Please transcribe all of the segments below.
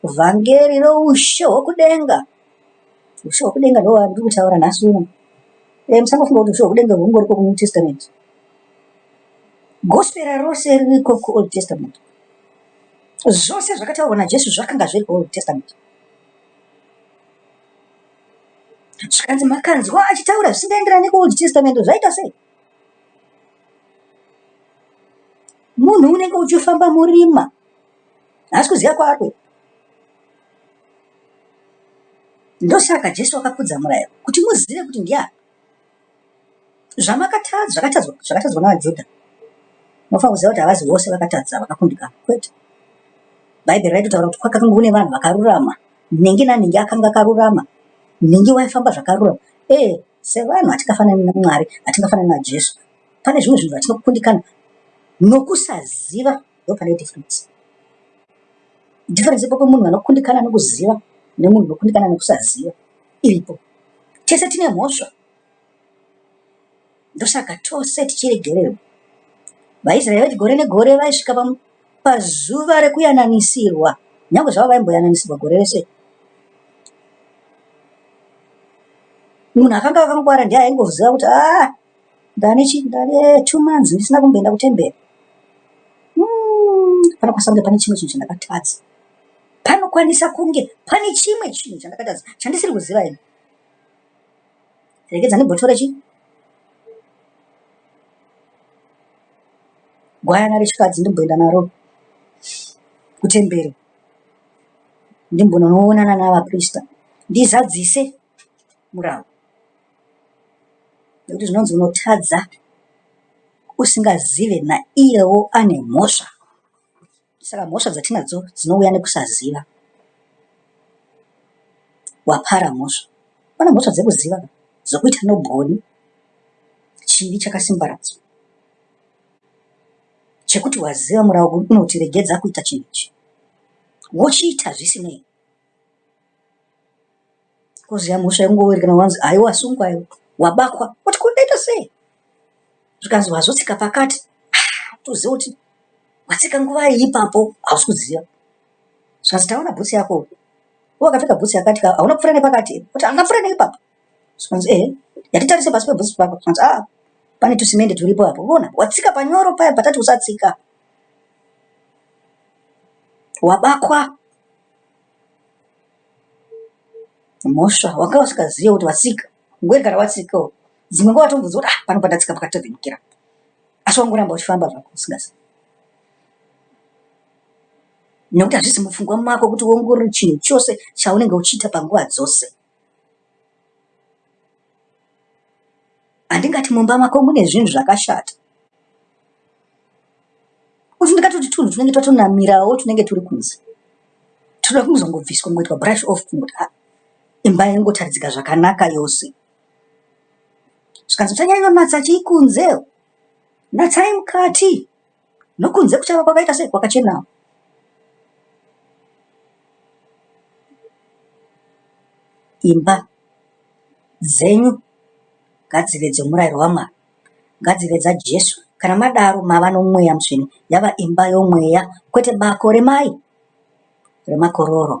Vhangeri roushe hwokudenga. Ushe hwokudenga ndo wandiri kutaura nhasi uno. Eh, musangofunga kuti ushe hwokudenga hungoriko kuNew Testament. Gospel rose ririko kuOld Testament. Zvose zvakataurwa naJesu zvakanga zviri kuOld Testament. Zvikanzi makanzwa achitaura zvisingaenderani nekuOld Testament zvaita sei? Munhu unenge uchifamba murima haasi kuziva kwaari kuenda. Ndosaka Jesu akakudza murayiro kuti muzive kuti ndiani. Zvamakatadza zvakatadzwa zvakatadzwa navaJudha. Munofanira kuziva kuti havazi vose vakatadza vakakundikana. Kwete. Bhaibheri raitotaura kuti kwakanga kune vanhu vakarurama. Nhingi nanhingi akanga akarurama. Nhingi waifamba zvakarurama. Eh, sevanhu hatingafanani naMwari, hatingafanani naJesu. Pane zvimwe zvinhu zvatinokundikana nokusaziva ndopane difference. Difference ipo pemunhu anokundikana nokuziva nemunhu anokundikana nokusaziva iripo. Tese tine mhosva. Ndosaka tose tichiregererwa. VaIsraeri vaiti gore negore vaisvika pazuva rekuyananisirwa, nyangwe zvavo vaimboyananisirwa gore rese. Munhu akanga akangwara ndiye aingoziva kuti ah, ndane chi ndane 2 months ndisina kumboenda kutemberi. Panokwanisa kunge pane chimwe chinhu chandakatadza. Panokwanisa kunge pane chimwe chinhu chandakatadza chandisiri kuziva ini. Regedza ndimbotore chi gwayana rechikadzi ndimboenda naro kutemberi ndimbonoonana navaprista ndizadzise murau nekuti zvinonzi unotadza usingazive naiyewo ane mhosva. Saka mhosva dzatinadzo dzinouya nekusaziva. Wapara mhosva. Pane mhosva dzekuziva dzokuita nobwoni, chivi chakasimbaradzwa chekuti waziva murau unoti regedza kuita chinhu ichi wochiita zvisinei. Koziya mhosva yekungowerekana kana wanzi haiwa wasungwa iwe wabakwa kuti ko ndaita sei? Zvikanzi wazotsika pakati toziva kuti watsika nguva iyi ipapo hausi kuziva. Zvikanzi taona bhutsu yako wakapfeka bhutsu yakati hauna kupfuura nepakati kuti handina kupfuura neipapo. Zvikanzi ehe yatitarise pasi pebhutsu pako zvikanzi ah pane tusimende turipo apo unoona watsika panyoro paya patati usatsika wabakwa mhosva wanga usingazive kuti watsika ngweri kana watsikawo dzimwe nguva watombonzwa kuti ah pano pandatsika pakatobvenyukira asi wangoramba uchifamba zvako usingazivi nekuti hazvisi mupfungwa mako kuti uongorore chinhu chose chaunenge uchiita panguva dzose handingati mumba mako mune zvinhu zvakashata kuti ndingatoti tunhu tunenge twatonamirawo tunenge turi kunze toda kuzongobviswa kungoitwa brush off kungoti ah, imba ingotaridzika zvakanaka yose zvikanzi muchanyanyonatsa chii kunze natsai mukati nokunze kuchava kwakaita sei kwakachenawo imba dzenyu ngadzive dzomurayiro waMwari ngadzive dzaJesu kana madaro mava nomweya mutsvene yava imba yomweya kwete bako remai remakororo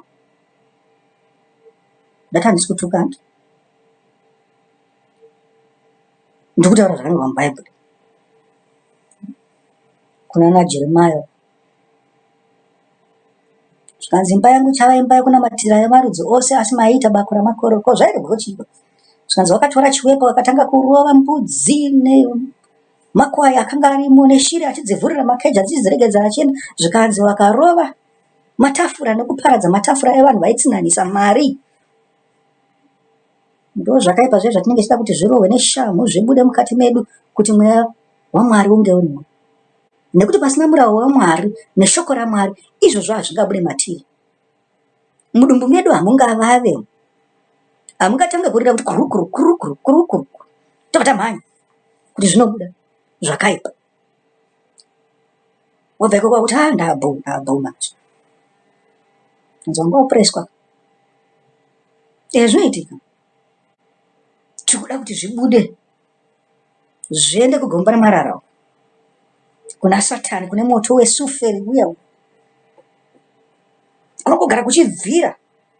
ndati handisi kutuka handi ndiri kutaura zvakanyorwa mubhaibheri kuna naJeremiah zvikanzi imba yangu ichava imba yekunamatira yemarudzi ose asi maiita bako ramakororo ko zvairebwawo chiiko zvikanzi wakatora chiwepa wakatanga kurova mbudzi nemakwai akanga arimo neshiri achidzivhurira makeji achidziregedza achienda zvikanzi vakarova matafura nekuparadza matafura evanhu vaitsinhanisa mari ndo zvakaipa zviya zvatinenge tichida kuti zvirohwe neshamhu zvibude mukati medu kuti mweya waMwari unge urimo nekuti pasina murawo waMwari neshoko raMwari izvozvo hazvingabude matiri mudumbu medu hamungavave hamungatange kurira kuti kurukuru kurukuru kurukuru tobva tamhanya kuti zvinobuda zvakaipa wobva ikoko wakuti ah ndabho ndabho manje nzi wanga wapureswa e zvinoitika tiri kuda kuti zvibude zviende kugomba remarara kuna Satani kune moto wesuferi uya. Kunongogara kuchibvira.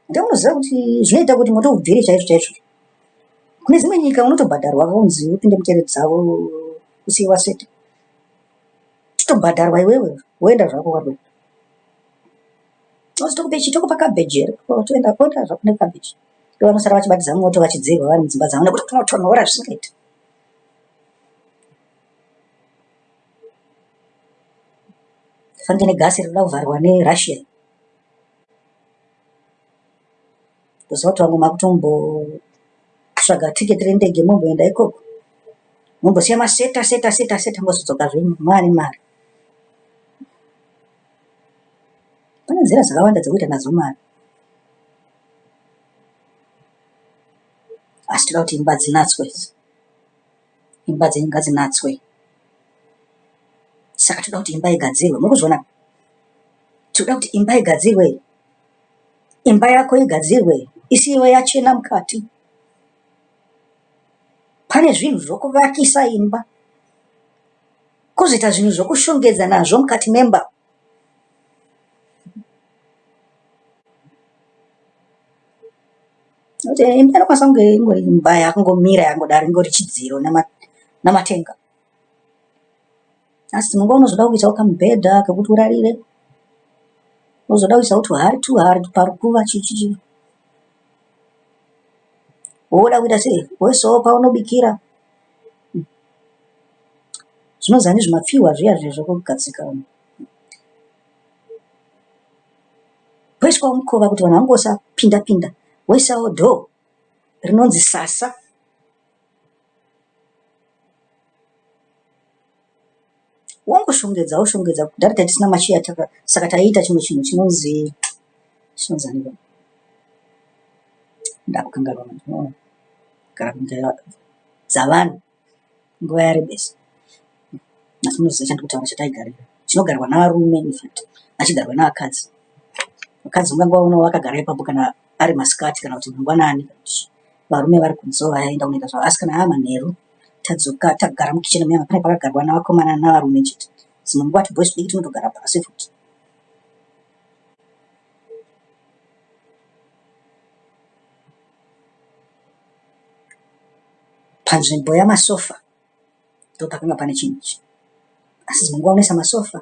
Ndaunoziva kuti zvinoita kuti moto ubvire chaizvo chaizvo. Kune dzimwe nyika unotobhadharwa kunzi upinde mutere dzavo usiye waseta. Chitobhadharwa iwewe woenda zvako warwere. Tozi tokupe chii tokupa cabbage here wotoenda woenda zvako necabbage. Ndovanosara vachibatidza moto vachidzirwa vari mudzimba dzavo nekuti kunotonhora zvisingaiti. Fanike negasi rinoda kuvharwa neRussia. Kuziva kuti vamwe makutombotsvaga ticket rendege momboenda ikoko. Mombosiya maseta seta seta seta mozodzoka zvenyu maane mari. Pane nzira dzakawanda dzekuita nadzo mari. Asi toda kuti imba dzinatswe idzi. Imba dzenyu ngadzinatswe. Saka toda kuti imba igadzirwe. Muri kuzviona? Toda kuti imba igadzirwe. Imba yako igadzirwe isiiwe yachena mukati. Pane zvinhu zvokuvakisa imba. Kozoita zvinhu zvokushongedza nazvo mukati memba. Nokuti imba inokwanisa kunge ingori imba yakungomira yangodaro ingori chidziro namatenga. Asi dzimwe nguva unozoda kuisawo kamubhedha kekuti urarire. Wozoda kuisawo tuhari tuhari parukuva chii chii chii. Woda kuita sei? Woisawo paunobikira. Zvinonzi ani zvimapfihwa zviya zviya zvekugadzika. Poiswawo mukova kuti vanhu vangosapinda pinda. Woisawo dhoo rinonzi sasa. Wongoshongedza woshongedza kudhara tatisina macheya taka saka taiita chimwe chinhu chinonzi chinonzi aniko ndakukanganwa manje unoona kugara kunyika dzavanhu nguva yarebesa asi munoziva chandiri kutaura chataigarira chinogarwa navarume infact hachigarwe navakadzi vakadzi ungangovaona vakagara ipapo kana ari masikati kana kuti mangwanani varume vari kunze vaenda kunoita zvavo asi kana ava manheru tadzoka tagara mukicheni muya pane pakagarwa navakomana navarume chete dzimwe nguva tuboys tudiki tunotogara pasi futi panzvimbo yamasofa ndopakanga pane chinhu ichi asi dzimwe nguva unoisa masofa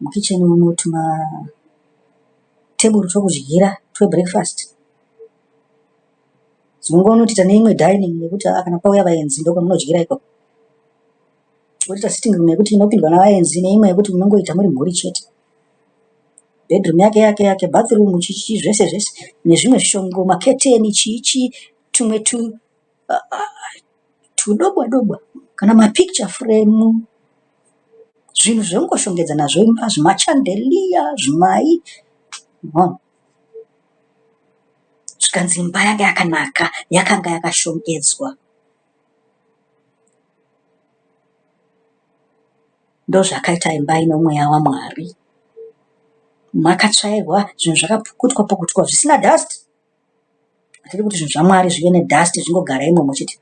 mukicheni umo tumateburu twekudyira twebreakfast dzimwe nguva unotoita neimwe dining yekuti aa kana kwauya vaenzi ndokwamunodyira ikoko wotoita sitting room yekuti inopindwa navaenzi neimwe yekuti munongoita muri mhuri chete bedroom yake yake yake bathroom chii chii zvese zvese nezvimwe zvishongo maketeni chii chii tumwe tu tudobwa dobwa kana mapicture frame zvinhu zvekungoshongedza nazvo imba zvimachandelier zvimai maona zvikanzi imba yanga yakanaka yakanga yakashongedzwa ndozvakaita imba ino mweya wamwari makatsvairwa zvinhu zvakapukutwa pukutwa zvisina dust Hatidi kuti zvinhu zvaMwari zvive nedust zvingogara imomo chete.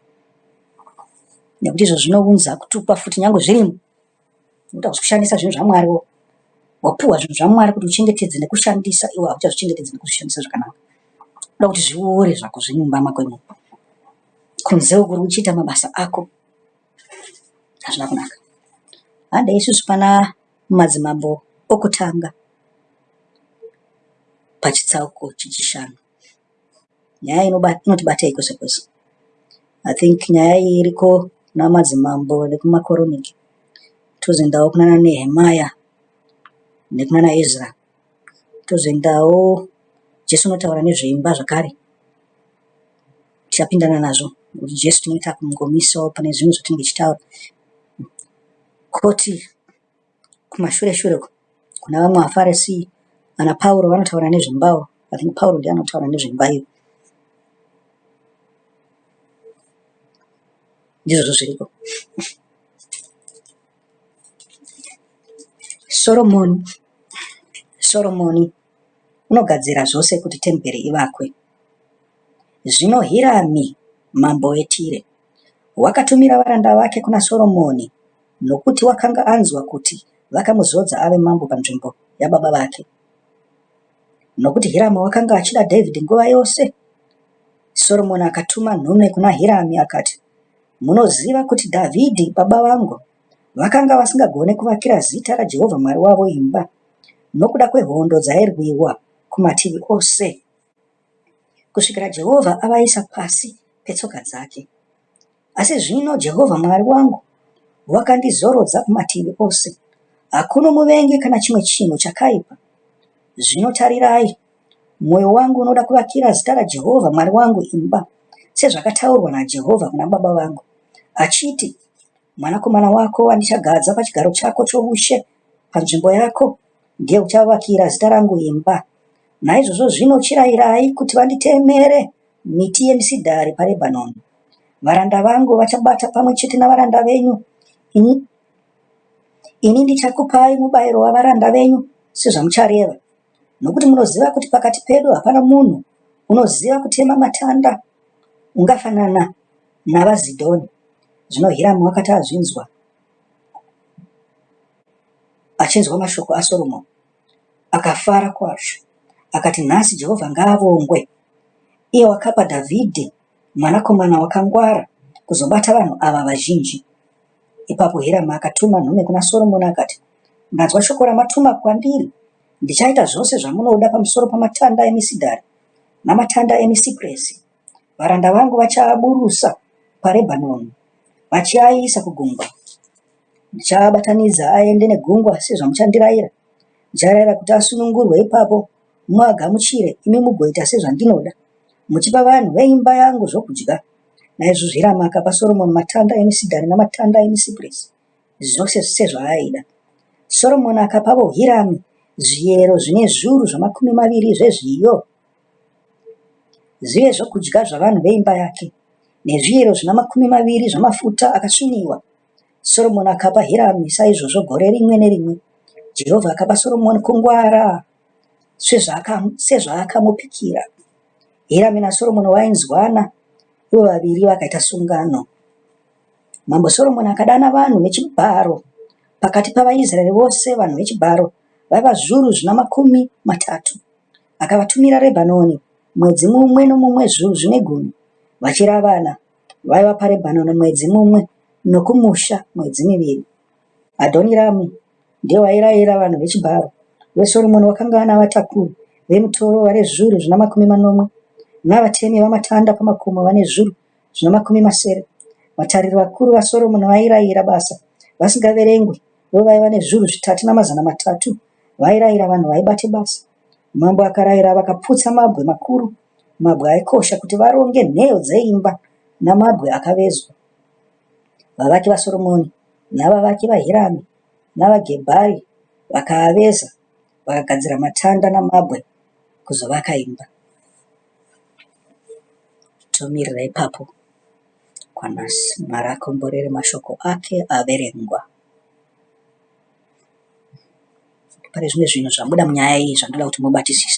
Nekuti izvo zvinounza kutukwa futi nyangwe zvirimo. Nekuti hausi kushandisa zvinhu zvaMwari wo. Wapuhwa zvinhu zvaMwari kuti uchengetedze nekushandisa iwe hauchazvichengetedzi nekuzvishandisa zvakanaka. Unoda kuti zviore zvako zvemumba mako imomo. Kunze uku uri kuchiita mabasa ako. Hazvina kunaka. Handei isusu pana madzimambo okutanga. Pachitsauko chechishanu. Nyaya inotibatei kwese kwese. I think nyaya iyi iriko kuna madzimambo nekumakoroniki. Tozoendawo kunana Nehemiah nekunana Ezra. Tozoendawo Jesu unotaura nezveimba zvakare. Tichapindana nazvo nekuti Jesu tinenge takungomisawo pane zvinhu zvatinenge tichitaura. Koti kumashure shure uko kuna vamwe vaFarisi ana Pauro vanotaura nezvembawo. I think Pauro ndiye anotaura nezvemba iyo. Ndizvozvo zviriko. Soromoni Soromoni unogadzira zvose kuti temberi ivakwe. Zvino Hirami mambo weTire wakatumira varanda vake kuna Soromoni nokuti wakanga anzwa kuti vakamuzodza ave mambo panzvimbo yababa vake. Nokuti Hiramu wakanga achida Dhavhidhi nguva yose. Soromoni akatuma nhume kuna Hirami akati, Munoziva kuti Dhavhidhi baba vangu vakanga vasingagone kuvakira zita raJehovha Mwari wavo imba, nokuda kwehondo dzairwiwa kumativi ose, kusvikira Jehovha avaisa pasi petsoka dzake. Asi zvino Jehovha Mwari wangu wakandizorodza kumativi ose, hakuno muvengi kana chimwe chinhu chakaipa. Zvino tarirai, mwoyo wangu unoda kuvakira zita raJehovha Mwari wangu imba, sezvakataurwa naJehovha kuna baba vangu, achiti, Mwanakomana wako wandichagadza pachigaro chako choushe panzvimbo yako, ndiye uchavakira zita rangu imba. Naizvozvo zvino chirayirai kuti vanditemere miti yemisidhari paRebhanoni. Varanda vangu vachabata pamwe chete navaranda venyu, ini, ini ndichakupai mubayiro wavaranda venyu sezvamuchareva. Nokuti munoziva kuti pakati pedu hapana munhu unoziva kutema matanda ungafanana navaZidhoni. Zvino Hiramu wakati azvinzwa, achinzwa mashoko aSoromoni, akafara kwazvo, akati, Nhasi Jehovha ngaavongwe, iye wakapa Dhavhidhi mwanakomana wakangwara kuzobata vanhu ava vazhinji. Ipapo Hiramu akatuma nhume kuna Soromoni akati, Ndanzwa shoko ramatuma kwandiri, ndichaita zvose zvamunoda pamusoro pamatanda emisidhari namatanda emisipresi. Varanda vangu vachaaburusa paRebhanoni vachiaisa kugungwa. Ndichaabatanidza aende negungwa sezvamuchandirayira. Ndicharayira kuti asunungurwe ipapo muagamuchire imi mugoita sezvandinoda, muchipa vanhu veimba yangu zvokudya. Naizvozvo Hiramu akapa Soromoni matanda emisidhari namatanda emisipresi, zvose sezvaaida. Soromoni akapavo Hirami zviyero zvine zviuru zvamakumi maviri zvezviyo, zvive zvokudya zvavanhu veimba yake, nezviyero zvina makumi maviri zvamafuta akasviniwa. Soromoni akapa Hirami saizvozvo gore rimwe nerimwe. Jehovha akapa Soromoni kungwara sezvaakamupikira. Hirami naSoromoni vainzwana, ivo vaviri vakaita sungano. Mambo Soromoni akadana vanhu vechibharo pakati pavaIsraeri vose, vanhu vechibharo vaiva zviuru zvina makumi matatu. Akavatumira Rebhanoni mwedzi mumwe nomumwe zviuru zvine gumi, vachiravana. Vaiva paRebhanoni mwedzi mumwe nokumusha mwedzi miviri. Adhoniramu ndiye wairayira vanhu vechibharo, uye Soromoni wakanga ana vatakuri vemutoro vane zviuru zvina makumi manomwe, navatemi vamatanda pamakomo vane zviuru zvina makumi masere. Vatariri vakuru vaSoromoni vairayira basa vasingaverengwi, ivo vaiva nezviuru zvitatu namazana matatu vairayira vanhu vaibata basa. Mambo akarayira vakaputsa mabwe makuru, mabwe aikosha, kuti varonge nheyo dzeimba namabwe akavezwa. Vavaki vaSoromoni navavaki vaHirami navaGebhari vakaaveza vakagadzira matanda namabwe kuzovaka imba. Tomirira ipapo kwanhasi. Mwari akomborere mashoko ake averengwa. Pane zvimwe zvinhu zvabuda munyaya iyi zvandoda kuti mubatisise.